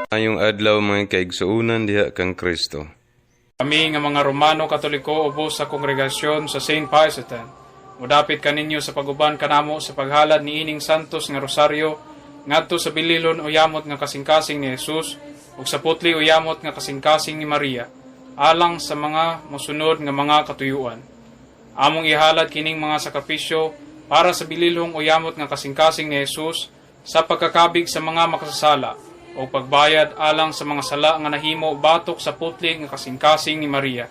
Maayong adlaw, mga kaigsuonan diha kang Kristo. Kami nga mga Romano Katoliko ubos sa kongregasyon sa St. Pius X, mudapit kaninyo sa paguban kanamo sa paghalad niining Santos nga Rosaryo ngadto sa bililon o yamot nga kasing-kasing ni Jesus ug sa putli o yamot nga kasing-kasing ni Maria alang sa mga mosunod nga mga katuyuan. Among ihalad kining mga sakripisyo para sa bililhong o yamot nga kasing-kasing ni Jesus sa pagkakabig sa mga makasasala o pagbayad alang sa mga sala nga nahimo batok sa putli nga kasing-kasing ni Maria,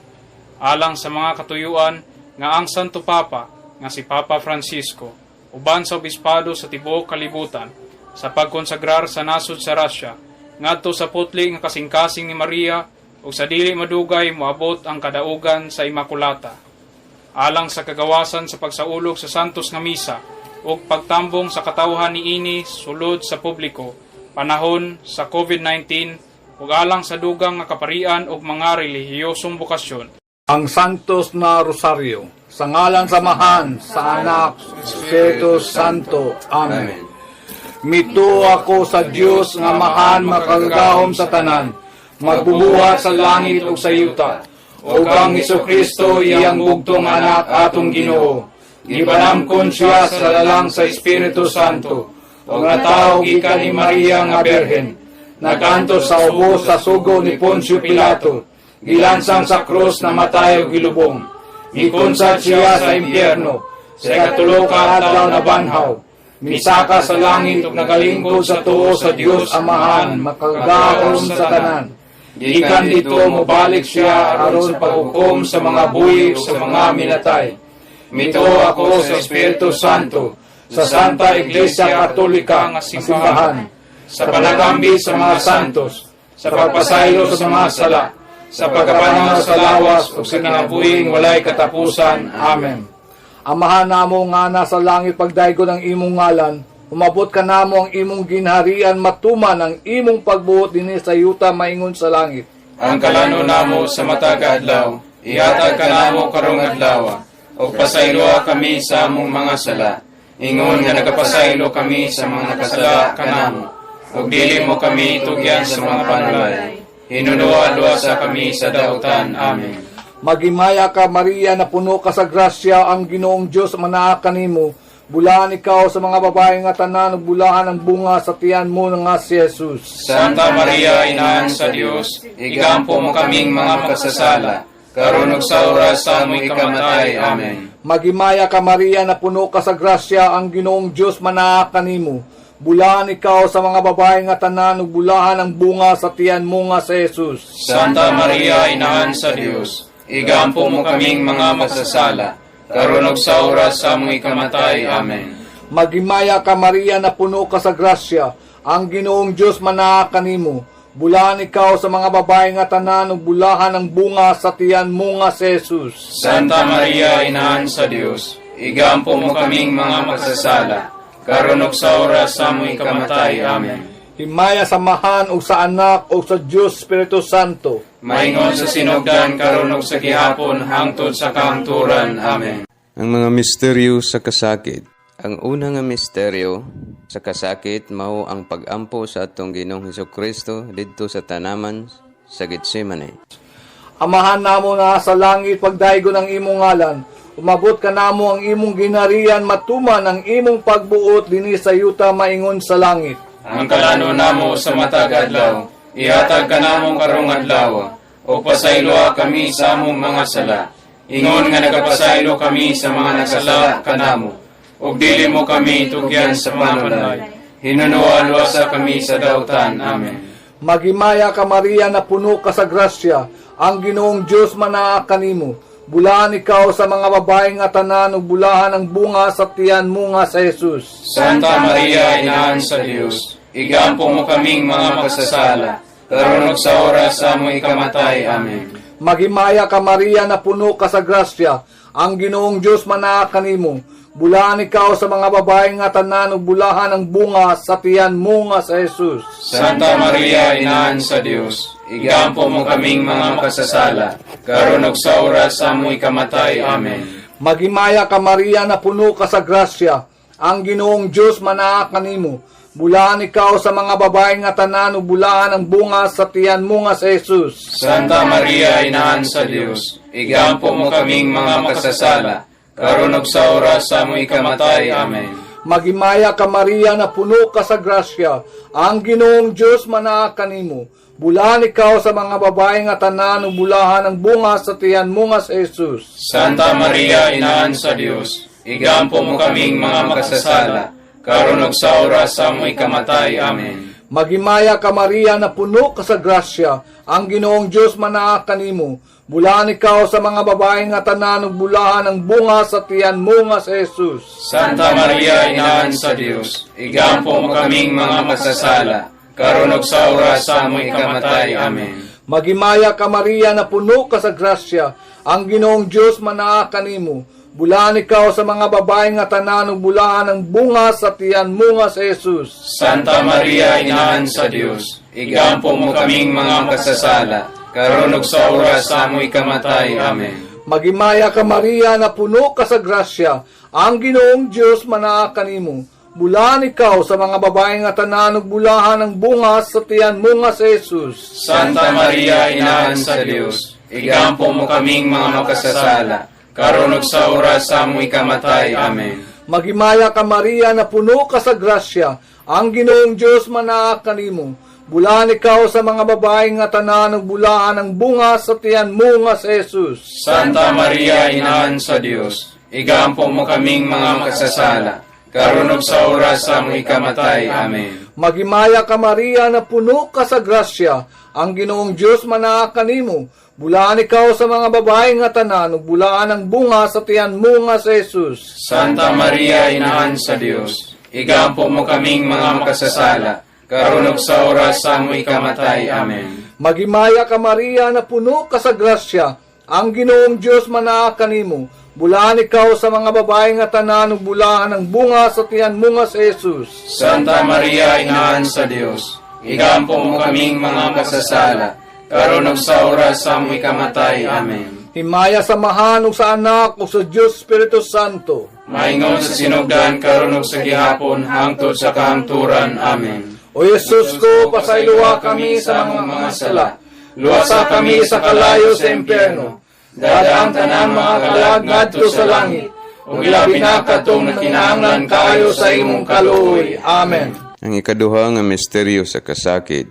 alang sa mga katuyuan nga ang Santo Papa nga si Papa Francisco uban sa obispado sa tibuok kalibutan sa pagkonsagrar sa nasod sa Russia ngadto sa putli nga kasing-kasing ni Maria ug sa dili madugay moabot ang kadaugan sa Immaculata, alang sa kagawasan sa pagsaulog sa Santos nga Misa ug pagtambong sa katawhan niini sulod sa publiko panahon sa COVID-19 ug alang sa dugang nga kaparian ug mga relihiyosong bokasyon. Ang Santos na Rosaryo. Sa ngalan sa Amahan, sa Anak, sa Espiritu Santo. Amen. Mituo ako sa Dios nga Amahan makagagahom sa tanan, magbubuhat sa langit ug sa yuta, ug kang Kristo, iyang bugtong anak, atong Ginoo. Gipanamkon siya sa lalang sa Espiritu Santo, ug natawo gikan ni Maria nga Birhen. Nag-antos sa ubos sa sugo ni Poncio Pilato, gilansang sa krus, namatay ug gilubong. Gikunsad siya sa impyerno, sa ikatulo ka adlaw nabanhaw. Misaka sa langit ug nagalingkod sa tuo sa Dios Amahan, makagagahom sa tanan. Gikan didto mobalik siya aron paghukom sa mga buhi ug sa mga minatay. Mituo ako sa Espiritu Santo, sa Santa Iglesia Katolika nga simbahan, sa panagambi sa mga santos, sa pagpasaylo sa mga sala, sa pagkabanhaw sa lawas ug sa kinabuhing walay katapusan. Amen. Amahan namo nga nasa langit, pagdaygon ang imong ngalan, umabot kanamo ang imong ginharian, matuman ang imong pagbuot dinhi sa yuta maingon sa langit. Ang kalanon namo sa matag adlaw, ihatag kanamo karong adlaw, ug pasayloa kami sa among mga sala, ingon nga nagapasaylo kami sa mga nakasala kanamo. Ug dili mo kami tugyan sa mga panulay. Hinunoa luwasa kami sa dautan. Amen. Maghimaya ka, Maria, na puno ka sa grasya, ang Ginoong Dios manaa kanimo. Bulahan ikaw sa mga babae nga tanan ug bulahan ang bunga sa tiyan mo nga si Jesus. Santa Maria, Inahan sa Dios, igampo mo kaming mga makasasala, karon ug sa oras sa among ikamatay. Amen. Maghimaya ka, Maria, na puno ka sa grasya, ang Ginoong Dios manaa kanimo. Bulahan ikaw sa mga babae nga tanan ug bulahan ang bunga sa tiyan mo nga si Jesus. Santa Maria, Inahan sa Dios, igampo mo kaming mga makasasala, karon ug sa oras sa among ikamatay. Amen. Maghimaya ka, Maria, na puno ka sa grasya, ang Ginoong Dios manaa kanimo. Bulahan ikaw sa mga babae nga tanan ug bulahan ang bunga sa tiyan mo nga si Jesus. Santa Maria, Inahan sa Dios, igampo mo kaming mga makasasala, karon ug sa oras sa among ikamatay. Amen. Himaya sa Amahan ug sa Anak ug sa Dios Espiritu Santo. Maingon sa sinugdan, karon ug sa gihapon, hangtod sa kahangturan. Amen. Ang mga misteryo sa kasakit. Ang una nga misteryo sa kasakit mao ang pag-ampo sa atong Ginoong Hesus Kristo didto sa tanaman sa Getsemane. Amahan namo na sa langit, pagdaygon ang imong ngalan. Umabot kanamo ang imong ginharian, matuman ang imong pagbuot dinhi sa yuta maingon sa langit. Ang kalanon namo sa matag adlaw, ihatag kanamo karong adlaw, ug pasayloa kami sa among mga sala, ingon nga nagapasaylo kami sa mga nagsala kanamo. Ug dili mo kami tugyan sa panulay. Hinunoa luwasa kami sa dautan. Amen. Maghimaya ka, Maria, na puno ka sa grasya, ang Ginoong Dios manaa kanimo. Bulahan ikaw sa mga babae nga tanan ug bulahan ang bunga sa tiyan mo nga si Jesus. Santa Maria, Inahan sa Dios, igampo mo kaming mga makasasala, karon ug sa oras sa among ikamatay. Amen. Maghimaya ka, Maria, na puno ka sa grasya, ang Ginoong Dios manaa kanimo. Bulahan ikaw sa mga babae nga tanan ug bulahan ang bunga sa tiyan mo nga si Jesus. Santa Maria, Inahan sa Dios, igampo mo kaming mga makasasala, karon ug sa oras sa among ikamatay. Amen. Maghimaya ka, Maria, na puno ka sa grasya, ang Ginoong Dios manaa kanimo. Bulahan ikaw sa mga babae nga tanan ug bulahan ang bunga sa tiyan mo nga si Jesus. Santa Maria, Inahan sa Dios, igampo mo kaming mga makasasala, karon ug sa oras sa among ikamatay. Amen. Maghimaya ka, Maria, na puno ka sa grasya. Ang Ginoong Dios manaa kanimo. Bulahan ikaw sa mga babae nga tanan ug bulahan ang bunga sa tiyan mo nga si Jesus. Santa Maria, Inahan sa Dios, igampo mo kaming mga makasasala, karon ug sa oras sa among ikamatay. Amen. Maghimaya ka, Maria, na puno ka sa grasya. Ang Ginoong Dios manaa kanimo. Bulahan ikaw sa mga babae nga tanan ug bulahan ang bunga sa tiyan mo nga si Jesus. Santa Maria, Inahan sa Dios, igampo mo kaming mga makasasala, karon ug sa oras sa among ikamatay. Amen. Maghimaya ka, Maria, na puno ka sa grasya. Ang Ginoong Dios manaa kanimo. Bulahan ikaw sa mga babae nga tanan ug bulahan ang bunga sa tiyan mo nga si Jesus. Santa Maria, Inahan sa Dios, igampo mo kaming mga makasasala, karon ug sa oras sa among ikamatay. Amen. Maghimaya ka, Maria, na puno ka sa grasya. Ang Ginoong Dios manaa kanimo. Bulahan ikaw sa mga babae nga tanan ug bulahan ang bunga sa tiyan mo nga si Jesus. Santa Maria, Inahan sa Dios, igampo mo kaming mga makasasala, karon ug sa oras sa among ikamatay. Amen. Maghimaya ka, Maria, na puno ka sa grasya. Ang Ginoong Dios manaa kanimo. Bulahan ikaw sa mga babae nga tanan ug bulahan ang bunga sa tiyan mo nga si Jesus. Santa Maria, Inahan sa Dios, igampo mo kaming mga makasasala, karon ug sa oras sa among ikamatay. Amen. Maghimaya ka, Maria, na puno ka sa grasya. Ang Ginoong Dios manaa kanimo. Bulahan ikaw sa mga babae nga tanan ug bulahan ang bunga sa tiyan mo nga si Jesus. Santa Maria, Inahan sa Dios, igampo mo kaming mga makasasala, karon ug sa oras sa among ikamatay. Amen. Maghimaya ka, Maria, na puno ka sa grasya. Ang Ginoong Dios manaa kanimo. Bulahan ikaw sa mga babae nga tanan ug bulahan ang bunga sa tiyan mo nga si Jesus. Santa Maria, Inahan sa Dios, igampo mo kaming mga makasasala, karon ug sa oras sa among ikamatay. Amen. Himaya sa Amahan ug sa Anak ug sa Dios Espiritu Santo. Maingon sa sinugdan, karon ug sa gihapon, hangtod sa kahangturan. Amen. O Jesus ko, pasayloa kami sa among mga sala. Luwasa kami sa kalayo sa impyerno. Dad-a ang tanang mga kalag ngadto sa langit. Ug ilabi na katong nakinahanglan kaayo sa imong kaluoy. Amen. Ang ikaduha nga misteryo sa kasakit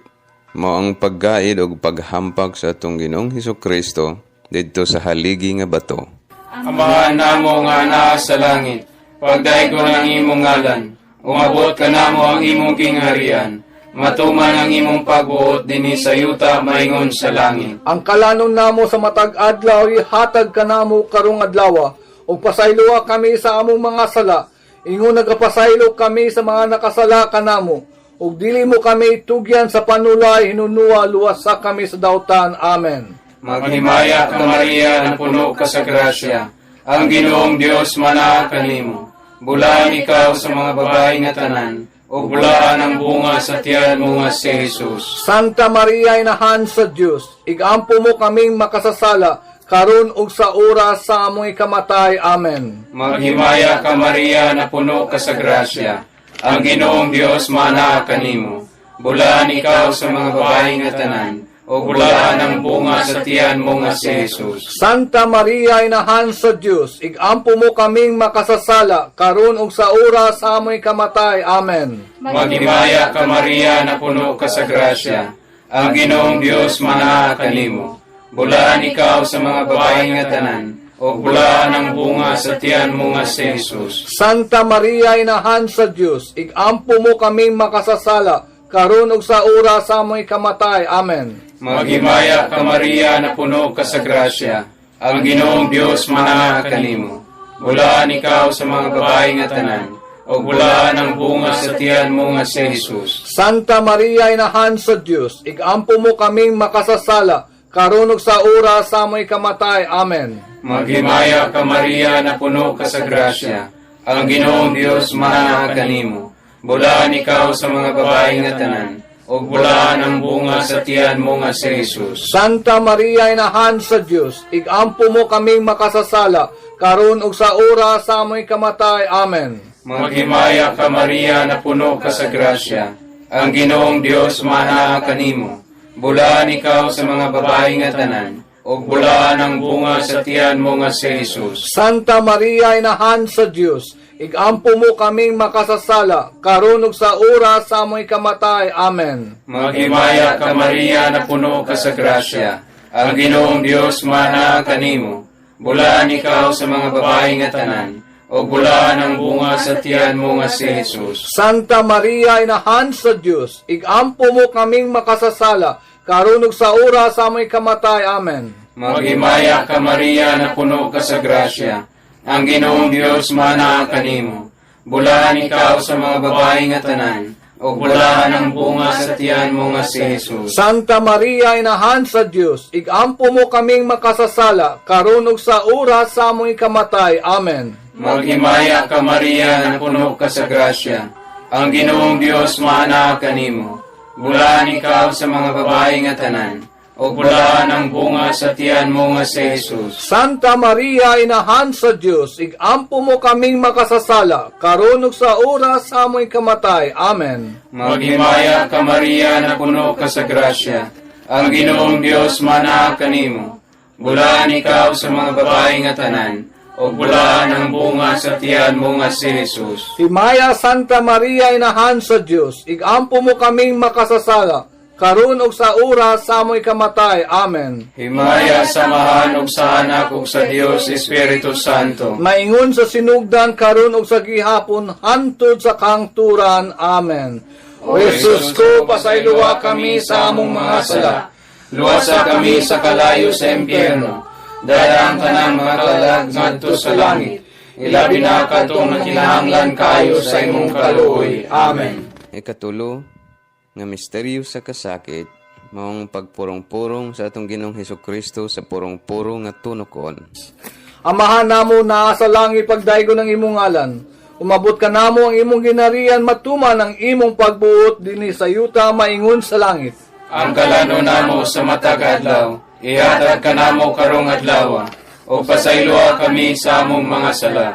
mao ang paggaid og paghampak sa atong Ginoong Hesus Kristo didto sa haligi nga bato. Amahan namo nga anaa sa langit, pagdaygon ang imong ngalan, umabot kanamo ang imong gingharian, matuman ang imong pagbuot dinhi sa yuta maingon sa langit. Ang kalanon namo sa matag adlaw ihatag kanamo karong adlaw, ug pasayloa kami sa among mga sala ingon nagapasaylo kami sa mga nakasala kanamo, ug dili mo kami tugyan sa panulay, hinunua luwasa kami sa dautan. Amen. Maghimaya ka, Maria, na puno ka sa grasya. Ang Ginoong Dios manaa kanimo. Bulahan ikaw sa mga babae nga tanan, ug bulahan ang bunga sa tiyan mo nga si Jesus. Santa Maria, Inahan sa Dios, igampo mo kaming makasasala karon ug sa oras sa among ikamatay. Amen. Maghimaya ka, Maria, na puno ka sa grasya. Ang Ginoong Dios manaa kanimo. Bulahan ikaw sa mga babae nga tanan, ug bulahan ang bunga sa tiyan mo nga si Jesus. Santa Maria, Inahan sa Dios, igampo mo kaming makasasala karon ug sa oras sa among ikamatay. Amen. Maghimaya ka, Maria, na puno ka sa grasya. Ang Ginoong Dios manaa kanimo. Bulahan ikaw sa mga babae nga tanan, ug bulahan ang bunga sa tiyan mo nga si Jesus. Santa Maria, Inahan sa Dios, igampo mo kaming makasasala karon ug sa oras sa among ikamatay. Amen. Maghimaya ka, Maria, na puno ka sa grasya. Ang Ginoong Dios manaa kanimo. Bulahan ikaw sa mga babae nga tanan, ug bulahan ang bunga sa tiyan mo nga si Jesus. Santa Maria, Inahan sa Dios, igampo mo kaming makasasala karon ug sa oras sa among ikamatay. Amen. Maghimaya ka, Maria, na puno ka sa grasya. Ang Ginoong Dios manaa kanimo. Bulahan ikaw sa mga babae nga tanan, ug bulahan ang bunga sa tiyan mo nga si Jesus. Santa Maria, Inahan sa Dios, igampo mo kaming makasasala karon ug sa oras sa among ikamatay. Amen. Maghimaya ka, Maria, na puno ka sa grasya. Ang Ginoong Dios manaa kanimo. Bulaan ikaw sa mga babae nga tanan, ug bulaan ang bunga sa tiyan mo nga si Jesus. Santa Maria, Inahan sa Dios, igampo mo kaming makasasala, karon ug sa oras sa among ikamatay. Amen. Maghimaya ka, Maria, na puno ka sa grasya. Ang Ginoong Dios manaa kanimo. Bulaan ikaw sa mga babae nga tanan, ug bulaan ang bunga sa tiyan mo nga si Jesus. Santa Maria, Inahan sa Dios, igampo mo kaming makasasala, karon ug sa oras sa among ikamatay. Amen. Maghimaya ka, Maria, na puno ka sa grasya. Ang Ginoong Dios manaa kanimo. Bulaan ikaw sa mga babae nga tanan, ug bulaan ang bunga sa tiyan mo nga si Jesus. Santa Maria, Inahan sa Dios, igampo mo kaming makasasala, karon ug sa oras sa among ikamatay. Amen. Maghimaya ka, Maria, na puno ka sa grasya. Ang Ginoong Dios manaa kanimo. Bulaan ikaw sa mga babae nga tanan, ug bulaan ang bunga sa tiyan mo nga si Jesus. Santa Maria, Inahan sa Dios, igampo mo kaming makasasala, karon ug sa oras sa among ikamatay. Amen. Maghimaya ka, Maria, na puno ka sa grasya. Ang Ginoong Dios manaa kanimo. Bulaan ikaw sa mga babae nga tanan, ug bulaan ang bunga sa tiyan mo nga si Jesus. Himaya, Santa Maria, Inahan sa Dios, igampo mo kaming makasasala, karon ug sa oras sa among ikamatay. Amen. Himaya sa Amahan ug sa Anak ug sa Dios Espiritu Santo. Maingon sa sinugdan, karon ug sa gihapon, hantod sa kangturan. Amen. O Jesus ko, pasayloa kami sa among mga sala. Luwasa kami sa kalayo sa impyerno. Dala ang tanang mga kalag ngadto sa langit. Ilabi na katong nakinahanglan kaayo sa imong kaluoy. Amen. Ikatulo nga misteryo sa kasakit maong pagpurong-purong sa atong Ginoong Hesukristo sa purong-purong nga tunokon. Amahan namo naa sa langit, pagdaygo ng imong ngalan. Umabot ka namo ang imong ginarian, matuman ang imong pagbuot dinhi sa yuta maingon sa langit. Ang kalano namo sa matag adlaw, ihatag kanamo karong adlaw, o pasayloa kami sa among mga sala.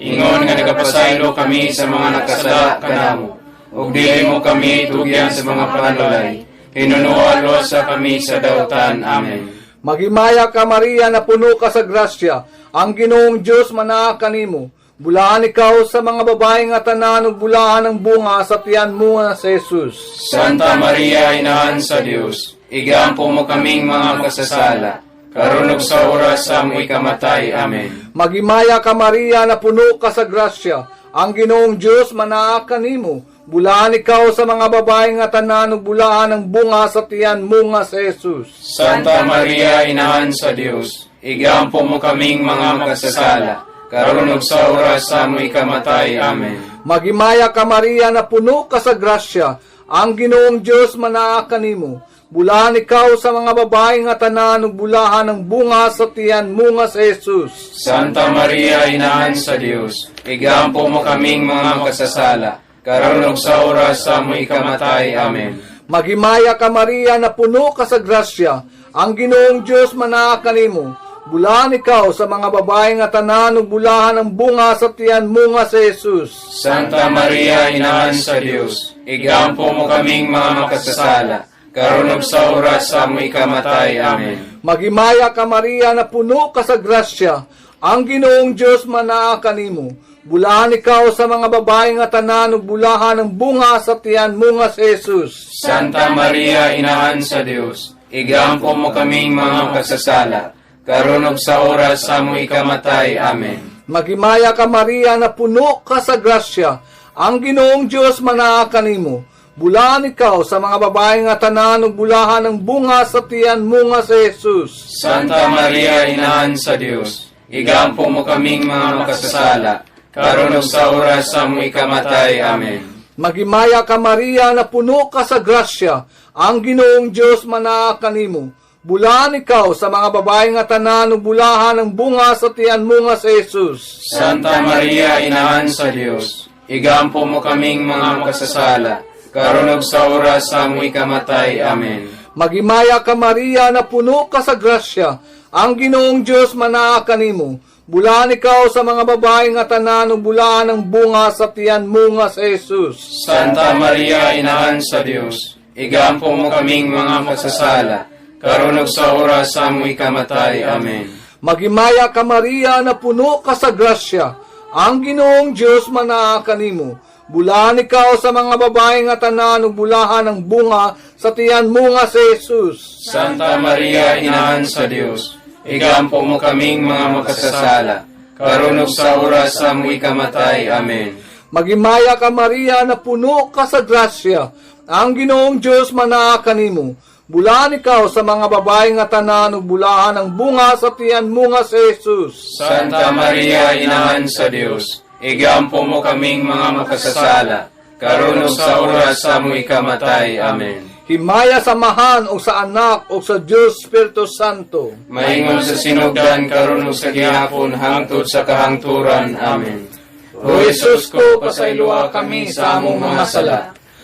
Ingon nga nagapasaylo kami sa mga nakasala kanamo. Ug dili mo kami tugyan sa mga panulay. Hinunoa luwasa kami sa dautan. Amen. Maghimaya ka, Maria, na puno ka sa grasya. Ang Ginoong Dios manaa kanimo. Bulaan ikaw sa mga babae nga tanan ug bulaan ang bunga sa tiyan mo nga si Jesus. Santa Maria, Inahan sa Dios, igampo mo kaming mga makasasala, karon ug sa oras sa among ikamatay. Amen. Maghimaya ka, Maria, na puno ka sa grasya. Ang Ginoong Dios manaa kanimo. Bulaan ikaw sa mga babae nga tanan ug bulaan ang bunga sa tiyan mo nga si Jesus. Santa Maria, Inahan sa Dios, igampo mo kaming mga makasasala, karon ug sa oras sa among ikamatay. Amen. Maghimaya ka, Maria, na puno ka sa grasya. Ang Ginoong Dios manaa kanimo. Bulahan ikaw sa mga babae nga tanan ug bulahan ang bunga sa tiyan mo nga si Jesus. Santa Maria, Inahan sa Dios, igampo mo kaming mga makasasala, karon ug sa oras sa among ikamatay. Amen. Maghimaya ka, Maria, na puno ka sa grasya. Ang Ginoong Dios manaa kanimo. Bulahan ikaw sa mga babae nga tanan ug bulahan ang bunga sa tiyan mo nga si Jesus. Santa Maria, Inahan sa Dios, igampo mo kaming mga makasasala, karon ug sa oras sa among ikamatay. Amen. Maghimaya ka, Maria, na puno ka sa grasya. Ang Ginoong Dios manaa kanimo. Bulahan ikaw sa mga babae nga tanan ug bulahan ang bunga sa tiyan mo nga si Jesus. Santa Maria, Inahan sa Dios, igampo mo kaming mga makasasala, karon ug sa oras sa among ikamatay. Amen. Maghimaya ka, Maria, na puno ka sa grasya. Ang Ginoong Dios manaa kanimo. Bulahan ikaw sa mga babae nga tanan ug bulahan ang bunga sa tiyan mo nga si Jesus. Santa Maria, Inahan sa Dios, igampo mo kaming mga makasasala, karon ug sa oras sa among ikamatay. Amen. Maghimaya ka, Maria, na puno ka sa grasya. Ang Ginoong Dios manaa kanimo. Bulahan ikaw sa mga babae nga tanan ug bulahan ang bunga sa tiyan mo nga si Jesus. Santa Maria, Inahan sa Dios, igampo mo kaming mga makasasala, karon ug sa oras sa among ikamatay. Amen. Maghimaya ka, Maria, na puno ka sa grasya. Ang Ginoong Dios manaa kanimo. Bulahan ikaw sa mga babae nga tanan ug bulahan ang bunga sa tiyan mo nga si Jesus. Santa Maria, Inahan sa Dios, igampo mo kaming mga makasasala, karon ug sa oras sa among ikamatay. Amen. Maghimaya ka, Maria, na puno ka sa grasya. Ang Ginoong Dios manaa kanimo. Bulahan ikaw sa mga babae nga tanan ug bulahan ang bunga sa tiyan mo nga si Jesus. Santa Maria, Inahan sa Dios, igampo mo kaming mga makasasala, karon ug sa oras sa among ikamatay. Amen. Maghimaya ka, Maria, na puno ka sa grasya. Ang Ginoong Dios manaa kanimo. Bulahan ikaw sa mga babae nga tanan ug bulahan ang bunga sa tiyan mo nga si Jesus. Santa Maria, Inahan sa Dios, igampo mo kaming mga makasasala, karon ug sa oras sa among ikamatay. Amen. Himaya sa Amahan o sa Anak o sa Dios Espiritu Santo. Maingon sa sinugdan karon ug sa gihapon hangtod sa kahangturan. Amen. O Jesus ko, pasayloa kami sa among mga sala.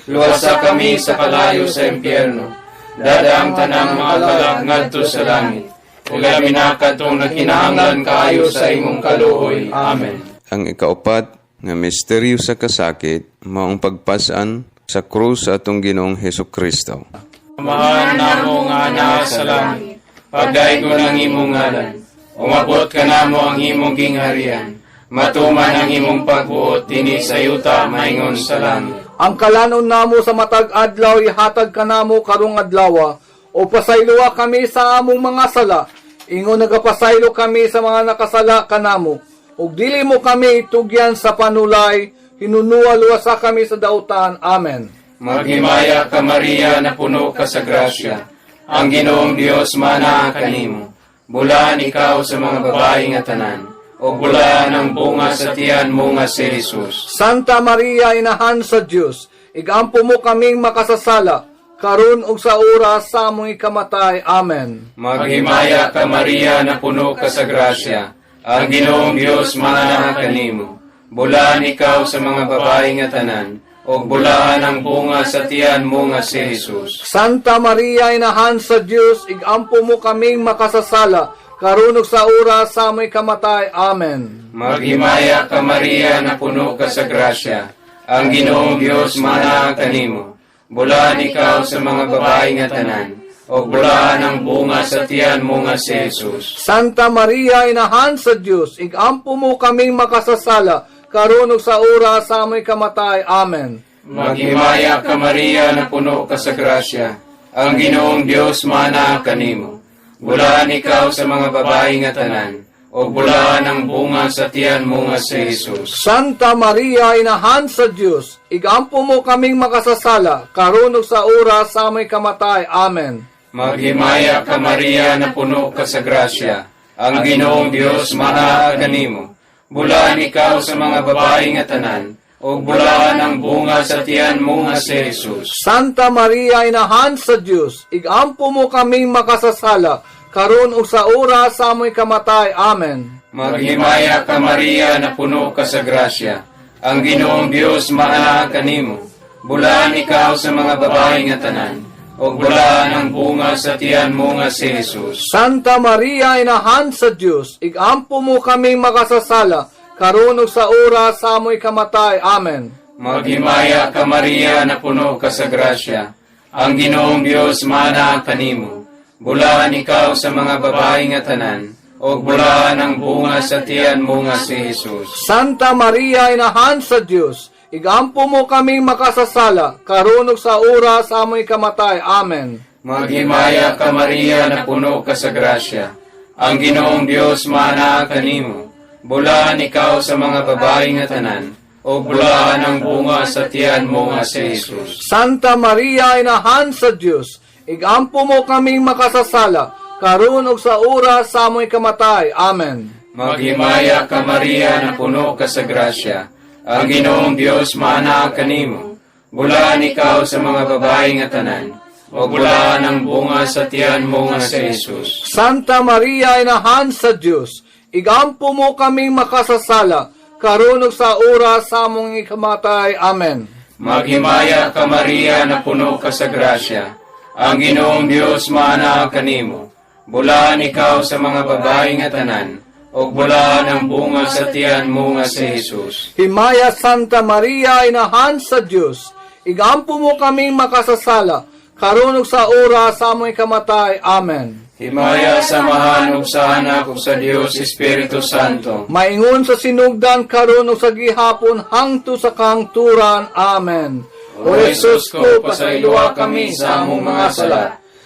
Luwasa kami sa kalayo sa impyerno. Dada ang tanang mga kalag ngadto sa langit. Ug labi na kadtong nagkinahanglan kaayo sa imong kaluoy. Amen. Ang ikaupat nga misteryo sa kasakit maong pagpas-an sa krus sa atong Ginoong Hesus Kristo. Amahan namo nga naa sa langit, pagdaygon ang imong ngalan. Umabot kanamo ang imong gingharian. Matuman ang imong pagbuot dinhi sa yuta maingon sa langit. Ang kalanon namo sa matag adlaw ihatag kanamo karong adlaw, o pasayloa kami sa among mga sala ingon nagapasaylo kami sa mga nakasala kanamo, ug dili mo kami itugyan sa panulay, hinunua luwasa kami sa dautan. Amen. Maghimaya ka, Maria, na puno ka sa grasya. Ang Ginoong Dios manaa kanimo. Bulaan ikaw sa mga babae nga tanan, ug bulaan ang bunga sa tiyan mo nga si Jesus. Santa Maria, Inahan sa Dios, igampo mo kaming makasasala karon ug sa oras sa among ikamatay. Amen. Maghimaya ka, Maria, na puno ka sa grasya. Ang Ginoong Dios manaa kanimo. Bulaan ikaw sa mga babae nga tanan, ug bulaan ang bunga sa tiyan mo nga si Jesus. Santa Maria, Inahan sa Dios, igampo mo kaming makasasala karon ug sa oras sa among ikamatay. Amen. Maghimaya ka, Maria, na puno ka sa grasya. Ang Ginoong Dios manaa kanimo. Bulaan ikaw sa mga babae nga tanan, ug bulaan ang bunga sa tiyan mo nga si Jesus. Santa Maria, Inahan sa Dios, igampo mo kaming makasasala karon ug sa oras sa among ikamatay. Amen. Maghimaya ka, Maria, na puno ka sa grasya. Ang Ginoong Dios manaa kanimo. Bulaan ikaw sa mga babae nga tanan, ug bulaan ang bunga sa tiyan mo nga si Jesus. Santa Maria, Inahan sa Dios, igampo mo kaming makasasala karon ug sa oras sa among ikamatay. Amen. Maghimaya ka, Maria, na puno ka sa grasya. Ang Ginoong Dios manaa kanimo. Bulaan ikaw sa mga babae nga tanan, ug bulaan ang bunga sa tiyan mo nga si Jesus. Santa Maria, Inahan sa Dios, igampo mo kaming makasasala karon ug sa oras sa among ikamatay. Amen. Maghimaya ka, Maria, na puno ka sa grasya. Ang Ginoong Dios manaa kanimo. Bulaan ikaw sa mga babae nga tanan, ug bulaan ang bunga sa tiyan mo nga si Jesus. Santa Maria, Inahan sa Dios, igampo mo kaming makasasala karon ug sa oras sa among ikamatay. Amen. Maghimaya ka, Maria, na puno ka sa grasya. Ang Ginoong Dios manaa kanimo. Bulaan ikaw sa mga babae nga tanan, ug bulaan ang bunga sa tiyan mo nga si Jesus. Santa Maria, Inahan sa Dios, igampo mo kaming makasasala karon ug sa oras sa among ikamatay. Amen. Maghimaya ka, Maria, na puno ka sa grasya. Ang Ginoong Dios manaa kanimo. Bulaan ikaw sa mga babae nga tanan, ug bulaan ang bunga sa tiyan mo nga si Jesus. Santa Maria, Inahan sa Dios, igampo mo kaming makasasala karon ug sa oras sa among ikamatay. Amen. Maghimaya ka, Maria, na puno ka sa grasya. Ang Ginoong Dios manaa kanimo. Bulaan ikaw sa mga babae nga tanan, ug bulaan ang bunga sa tiyan mo nga si Jesus. Santa Maria, Inahan sa Dios, igampo mo kaming makasasala karon ug sa oras sa among ikamatay. Amen. Maghimaya ka, Maria, na puno ka sa grasya. Ang Ginoong Dios maanaa kanimo. Bulaan ikaw sa mga babae nga tanan, Ug bulahan ang bunga sa tiyan mo nga si Jesus. Himaya, Santa Maria, Inahan sa Dios, igampo mo kaming makasasala, karon ug sa oras sa among ikamatay. Amen. Himaya sa Amahan ug sa Anak ug sa Dios Espiritu Santo. Maingon sa sinugdan, karon ug sa gihapon, hangtod sa kahangturan. Amen. O Jesus ko, pasayloa kami sa among mga sala.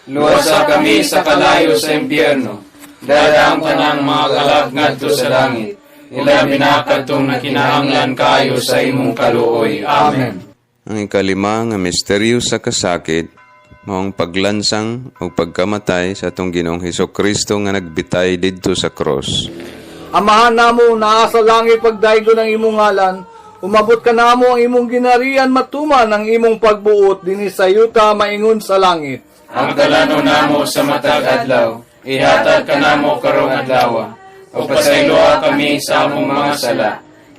Luwasa kami sa kalayo sa impyerno. Dala ang tanang mga kalag ngadto sa langit. Ilabi na kadtong nakinahanglan kaayo sa imong kaluoy. Amen. Ang ikalima nga misteryo sa kasakit mao ang paglansang ug pagkamatay sa atong Ginoong Hesus Kristo nga nagbitay didto sa cross. Amahan namo, naa sa langit, pagdaygon ang imong ngalan. Umabot ka namo ang imong ginarian, matuman ang imong pagbuot dinhi sa yuta maingon sa langit. Ang kalanon namo sa matag adlaw, ihatag kanamo karong adlaw. Ug pasayloa kami sa among mga sala.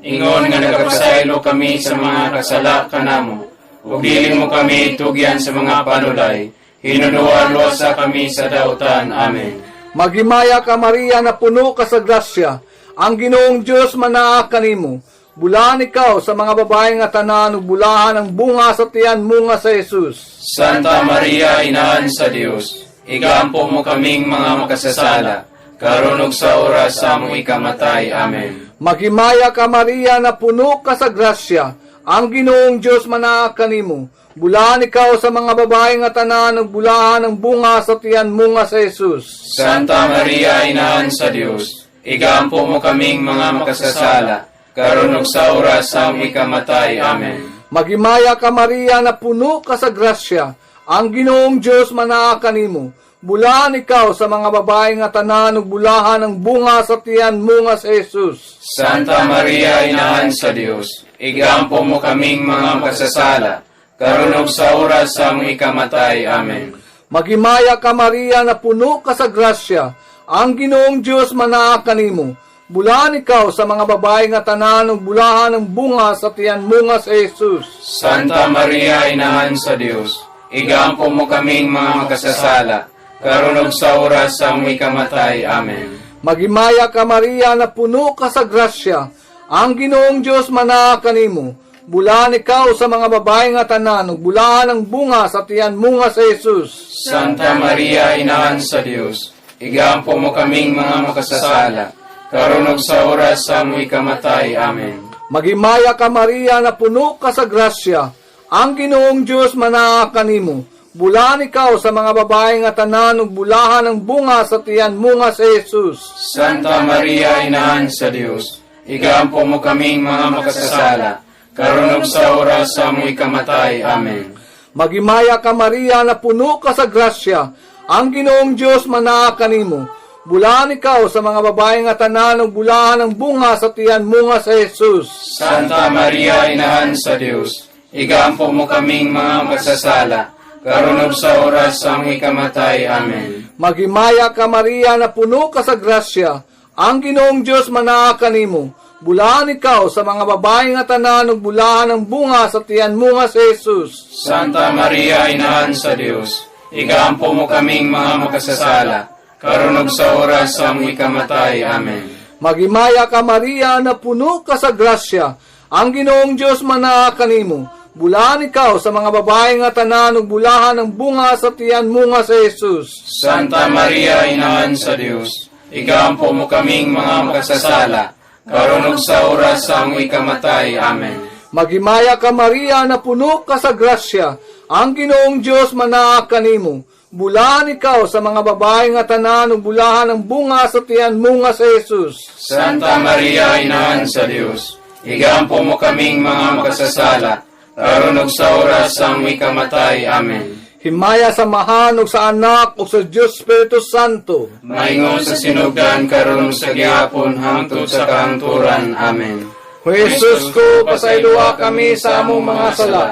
Ingon nga nagapasaylo kami sa mga kasala kanamo. Ug dili mo kami tugyan sa mga panulay. Hinunuan luwasa kami sa dautan. Amen. Maghimaya ka, Maria, na puno ka sa grasya. Ang Ginoong Dios manaa kanimo. Bulahan ikaw sa mga babae nga tanan ug bulahan ang bunga sa tiyan mo nga sa Jesus. Santa Maria, Inahan sa Dios, igampo mo kaming mga makasasala, karon ug sa oras sa among ikamatay. Amen. Maghimaya ka, Maria, na puno ka sa grasya. Ang Ginoong Dios manaa kanimo. Bulahan ikaw sa mga babae nga tanan ug bulahan ang bunga sa tiyan mo nga sa Jesus. Santa Maria, Inahan sa Dios, igampo mo kaming mga makasasala, karon ug sa oras sa among ikamatay. Amen. Maghimaya ka, Maria, na puno ka sa grasya. Ang Ginoong Dios manaa kanimo. Bulahan ikaw sa mga babae nga tanan ug bulahan ang bunga sa tiyan mo nga sa Jesus. Santa Maria, Inahan sa Dios, igampo mo kaming mga makasasala, karon ug sa oras sa among ikamatay. Amen. Maghimaya ka, Maria, na puno ka sa grasya. Ang Ginoong Dios manaa kanimo. Bulahan ikaw sa mga babae nga tanan ug bulahan ang bunga sa tiyan mo nga sa Jesus. Santa Maria, Inahan sa Dios, igampo mo kaming mga makasasala, karon ug sa oras sa among ikamatay. Amen. Maghimaya ka, Maria, na puno ka sa grasya. Ang Ginoong Dios manaa kanimo. Bulahan ikaw sa mga babae nga tanan ug bulahan ang bunga sa tiyan mo nga sa Jesus. Santa Maria, Inahan sa Dios, igampo mo kaming mga makasasala, karon ug sa oras sa among ikamatay. Amen. Maghimaya ka, Maria, na puno ka sa grasya. Ang Ginoong Dios manaa kanimo. Bulahan ikaw sa mga babae nga tanan ug bulahan ang bunga sa tiyan mo nga sa Jesus. Santa Maria, Inahan sa Dios, igampo mo kaming mga makasasala, karon ug sa oras sa among ikamatay. Amen. Maghimaya ka, Maria, na puno ka sa grasya. Ang Ginoong Dios manaa kanimo. Bulahan ikaw sa mga babae nga tanan ug bulahan ang bunga sa tiyan mo nga sa Jesus. Santa Maria, Inahan sa Dios, igampo mo kaming mga makasasala, karon ug sa oras sa among ikamatay. Amen. Maghimaya ka, Maria, na puno ka sa grasya. Ang Ginoong Dios manaa kanimo. Bulahan ikaw sa mga babae nga tanan ug bulahan ang bunga sa tiyan mo nga sa Jesus. Santa Maria, Inahan sa Dios, igampo mo kaming mga makasasala, karon ug sa oras sa among ikamatay. Amen. Maghimaya ka, Maria, na puno ka sa grasya. Ang Ginoong Dios manaa kanimo. Bulahan ikaw sa mga babae nga tanan ug bulahan ang bunga sa tiyan mo nga sa Jesus. Santa Maria, Inahan sa Dios, igampo mo kaming mga makasasala, karon ug sa oras sa among ikamatay. Amen. Maghimaya ka, Maria, na puno ka sa grasya. Ang Ginoong Dios manaa kanimo. Bulahan ikaw sa mga babae nga tanan ug bulahan ang bunga sa tiyan mo nga sa Jesus. Santa Maria, Inahan sa Dios, igampo mo kaming mga makasasala, karon ug sa oras sa among ikamatay. Amen. Himaya sa Amahan ug sa Anak ug sa Dios Espiritu Santo. Maingon sa sinugdan, karon sa gihapon, hangtod sa kahangturan. Amen. O Jesus ko, pasayloa kami sa among mga sala.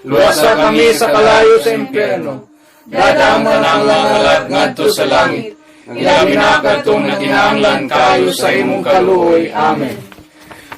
Luwasa kami sa kalayo sa impyerno. Dala ang tanang mga kalag ngadto sa langit. Ilabi na kadtong nakinahanglan kaayo sa imong kaluoy. Amen.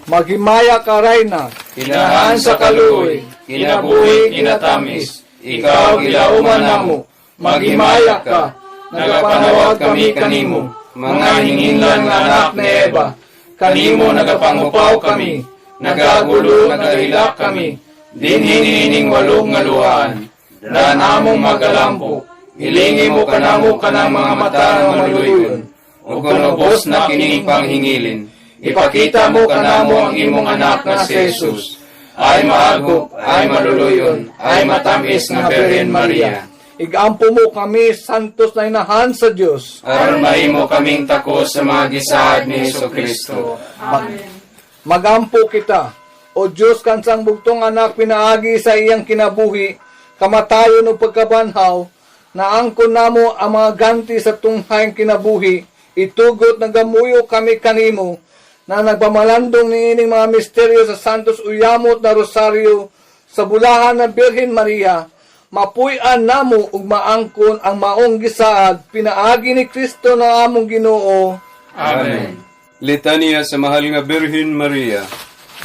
Maghimaya ka, Rayna, Inahan sa kaluoy, kinabuhi, kinatamis, ikaw gilauman namo, maghimaya ka, nagapanawag kami kanimo. Mga hinginlan nga anak ni Eva, kanimo nagapangupaw kami, nagagulo, nagahilak kami, dinhi niining walog nga luhaan, daan among magalampo, hilingi mo kanamo kanang mga mata nga maluluyon, ug kun ubos na kining panghingilin, ipakita mo kanamo ang imong anak nga si Jesus. Ay maagop, ay maluluyon, ay matamis nga Birhen Maria. Igampo mo kami, Santos na Inahan sa Dios. Aron mahimo kaming takos sa mga gisaad ni Hesus Kristo. Magampo kita. O Diyos, kansang bugtong anak pinaagi sa iyang kinabuhi, kamatayon o pagkabanhaw, naangkon namo ang mga ganti sa tunghayang kinabuhi, itugot nagamuyo kami kanimo, na nagpamalandong niining mga misteryo sa Santos Uyamot na Rosario, sa bulahan ng Birhen Maria, mapuy-an namo ug maangkon ang maong gisaad, pinaagi ni Kristo na among Ginoo. Amen. Litanya sa Mahal nga Birhen Maria.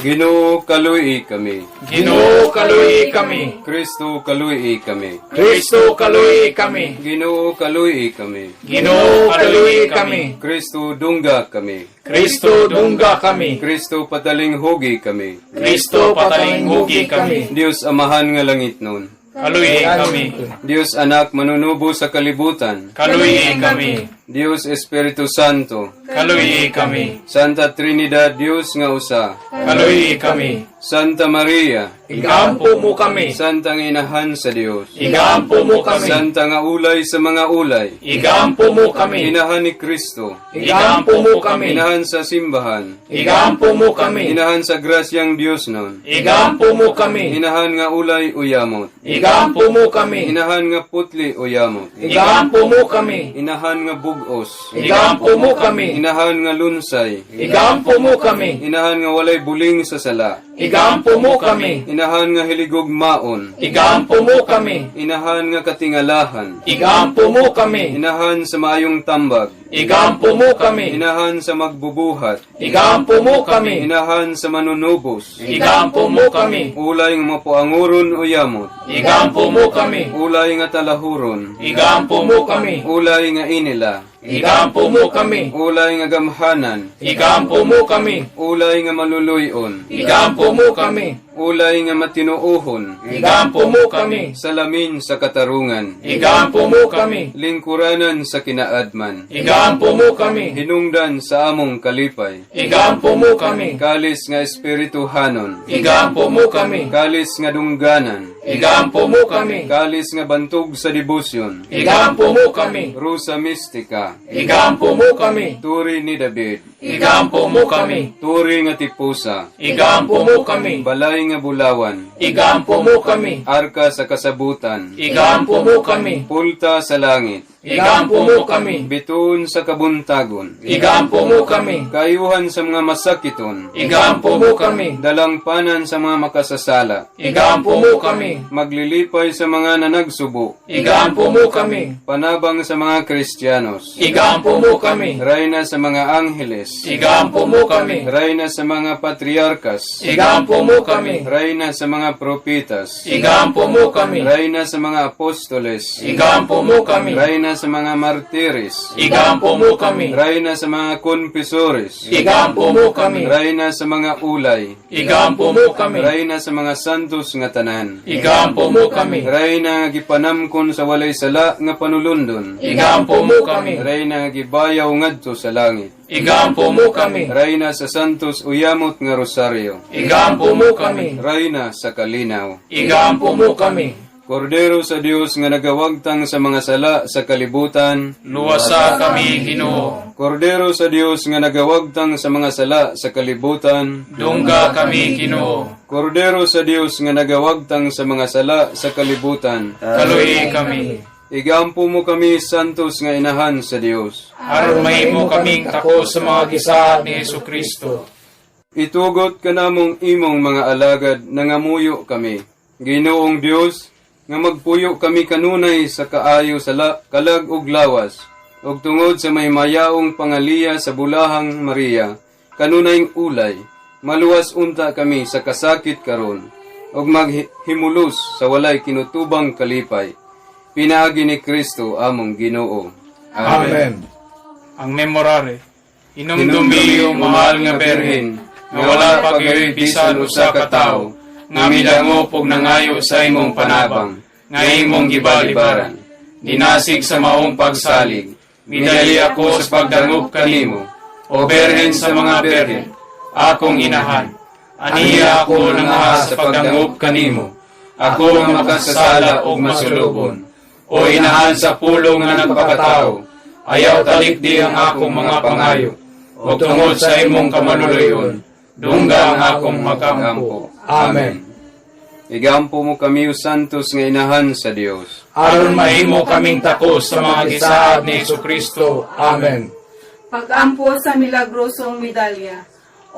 Ginoo, kaluyi kami. Ginoo, kaluyi kami. Kristo, kaluyi kami. Kristo, kaluyi kami. Ginoo, kaluyi kami. Ginoo, kaluyi kami. Kristo, dungga kami. Kristo, dungga kami. Kristo, patalinghugi kami. Kristo, patalinghugi kami. Dios Amahan nga langit nun. Kaluyi kami. Dios Anak manunubo sa kalibutan. Kaluyi kami. Dios Espiritu Santo. Kaluyi kami. Santa Trinidad Dios nga usa. Kaluyi kami. Santa Maria. Igampo mo kami. Santa nga Inahan sa Dios. Igampo mo kami. Santa nga ulay sa mga ulay. Igampo mo kami. Inahan ni Kristo. Igampo mo kami. Inahan sa simbahan. Igampo mo kami. Inahan sa grasyang Dios nun. Igampo mo kami. Inahan nga ulay uyamot. Igampo mo kami. Inahan nga putli uyamot. Igampo mo kami. Inahan nga bugos. Igampo mo kami. Inahan nga lunsay. Igampo mo kami. Inahan nga walay buling sa sala. Igampo mo kami. Inahan nga hiligog maon. Igampo mo kami. Inahan nga katingalahan. Igampo mo kami. Inahan sa maayong tambag. Igampo mo kami. Inahan sa magbubuhat. Igampo mo kami. Inahan sa manunubos. Igampo mo kami. Ulay nga mapuanguron o yamot. Igampo mo kami. Ulay nga talahuron. Igampo mo kami. Ulay nga inila. Igampo mo kami. Ulay nga gamhanan. Igampo mo kami. Ulay nga maluluyon. Igampo mo kami. Ulay nga matinuohon. Igampo mo kami. Salamin sa katarungan. Igampo mo kami. Lingkuranan sa kinaadman. Igampo mo kami. Hinungdan sa among kalipay. Igampo mo kami. Kalis nga espirituhanon. Igampo mo kami. Kalis nga dungganan. Igampo mo kami. Kalis nga bantog sa debosyon. Igampo mo kami. Rusa Mystica. Igampo mo kami. Turi ni David. Igampo mo kami. Turi nga tipusa. Igampo mo kami. Balay nga bulawan. Igampo mo kami. Arka sa kasabutan. Igampo mo kami. Pulta sa langit. Igampo mo kami. Bituon sa kabuntagon. Igampo mo kami. Kayuhan sa mga masakiton. Igampo mo kami. Dalangpanan sa mga makasasala. Igampo mo kami. Maglilipay sa mga nanagsubo. Igampo mo kami. Panabang sa mga Kristiyanos. Igampo mo kami. Rayna sa mga angheles. Igampo mo kami. Rayna sa mga patriarkas. Igampo mo kami. Rayna sa mga propitas. Igampo mo kami. Rayna sa mga apostoles. Igampo mo kami. Rayna sa mga martires. Igampo mo kami. Rayna sa mga konfesores. Igampo mo kami. Rayna sa mga ulay. Igampo mo kami. Rayna sa mga santos nga tanan. Igampo mo kami. Rayna nga gipanamkon sa walay sala nga panulundon. Igampo mo kami. Rayna nga gibayaw ngadto sa langit. Igampo mo kami. Rayna sa santos uyamot nga rosaryo. Igampo mo kami. Rayna sa kalinaw. Igampo mo kami. Kordero sa Dios nga nagawagtang sa mga sala sa kalibutan. Luwasa kami, Ginoo. Kordero sa Dios nga nagawagtang sa mga sala sa kalibutan. Dungga kami, Ginoo. Kordero sa Dios nga nagawagtang sa mga sala sa kalibutan. Kaluyi kami. Igampo mo kami, santos nga inahan sa Dios. Aron mahimo kaming tako sa mga gisaad ni Hesus Kristo. Itugot kanamong imong mga alagad, nangamuyo kami. Ginoong Dios, nga magpuyo kami kanunay sa kaayo sa kalag ug lawas, ug tungod sa may mayaong pangaliya sa bulahang Maria, kanunayng ulay, maluwas unta kami sa kasakit karon, ug maghimulos sa walay kinutubang kalipay. Pinaagi ni Kristo among Ginoo. Amen. Ang Memorare. Hinumdumi, o mahal nga Berhen, nga wala pa gyoy bisan usa ka tawo nga midangop og nangayo sa imong panabang, nga imong gibalibaran. Dinasig sa maong pagsalig, midali ako sa pagdangop kanimo, o Berhen sa mga berhen, akong inahan. Aniya ako nangahas sa pagdangop kanimo, ako nga makasasala og masulubon. O inahan sa pulong nga nagpakatao, ayaw talikdi ang akong mga pangayo, o tungod sa imong kamaluloyon, dungga ang akong makampo. Amen. Igampo mo kami o santos nga inahan sa Dios. Aron mahimo kaming takos sa mga gisaad ni Hesukristo. Amen. Pag-ampo sa milagrosong medalya.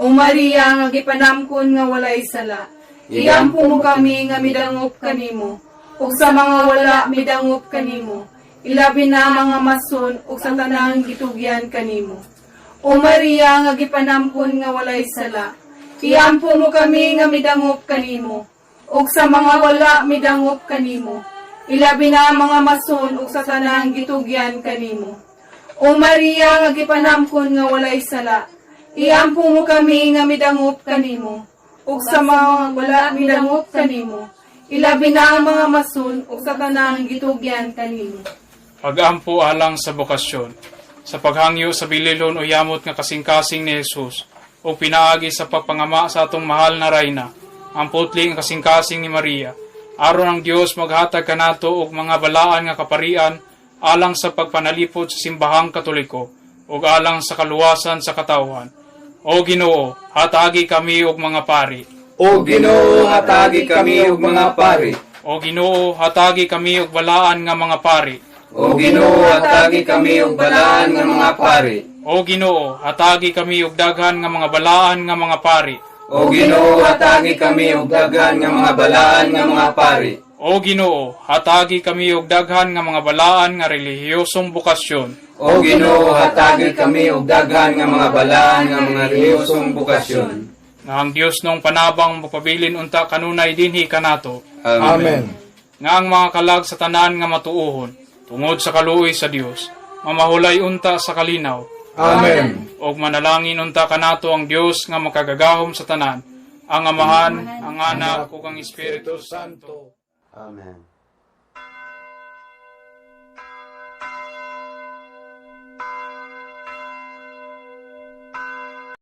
O Maria nga gipanamkon nga walay sala, iampo mo kami nga midangop kanimo, ug sa mga wala midangop kanimo, ilabi na mga mason ug sa tanang gitugyan kanimo. O Maria nga gipanamkon nga walay sala, iampo mo kami nga midangop kanimo, ug sa mga wala midangop kanimo, ilabi na mga mason ug sa tanang gitugyan kanimo. O Maria nga gipanamkon nga walay sala, iampo mo kami nga midangop kanimo, ug sa mga wala midangop kanimo, ilabi na ang mga mason ug sa tanang gitugyan kanimo. Pag-ampo alang sa bokasyon, sa paghangyo sa bililon o yamot nga kasing-kasing ni Jesus, o pinaagi sa pagpangama sa atong mahal na rayna, ang putli nga kasing-kasing ni Maria, aron ang Dios maghatag kanato og mga balaan nga kaparian alang sa pagpanalipod sa simbahang Katoliko ug alang sa kaluwasan sa katawhan. O Ginoo, hatagi kami og mga pari. O Ginoo, hatagi kami og mga pari. O Ginoo, hatagi kami og balaan nga mga pari. O Ginoo, hatagi kami og balaan nga mga pari. O Ginoo, hatagi kami og daghan nga mga balaan nga mga pari. O Ginoo, hatagi kami og daghan nga mga balaan nga mga pari. O Ginoo, hatagi kami og daghan nga mga balaan nga relihiyosong bokasyon. O Ginoo, hatagi kami og daghan nga mga balaan nga mga relihiyosong bokasyon. Nga ang Dios nung panabang mapabilin unta kanunay dinhi kanato. Amen. Nga ang mga kalag sa tanan nga matuohon tungod sa kaluoy sa Dios, mamahulay unta sa kalinaw. Amen. Og manalangin unta kanato ang Dios nga makagagahom sa tanan, ang Amahan, ang Anak ug ang Espiritu Santo. Amen.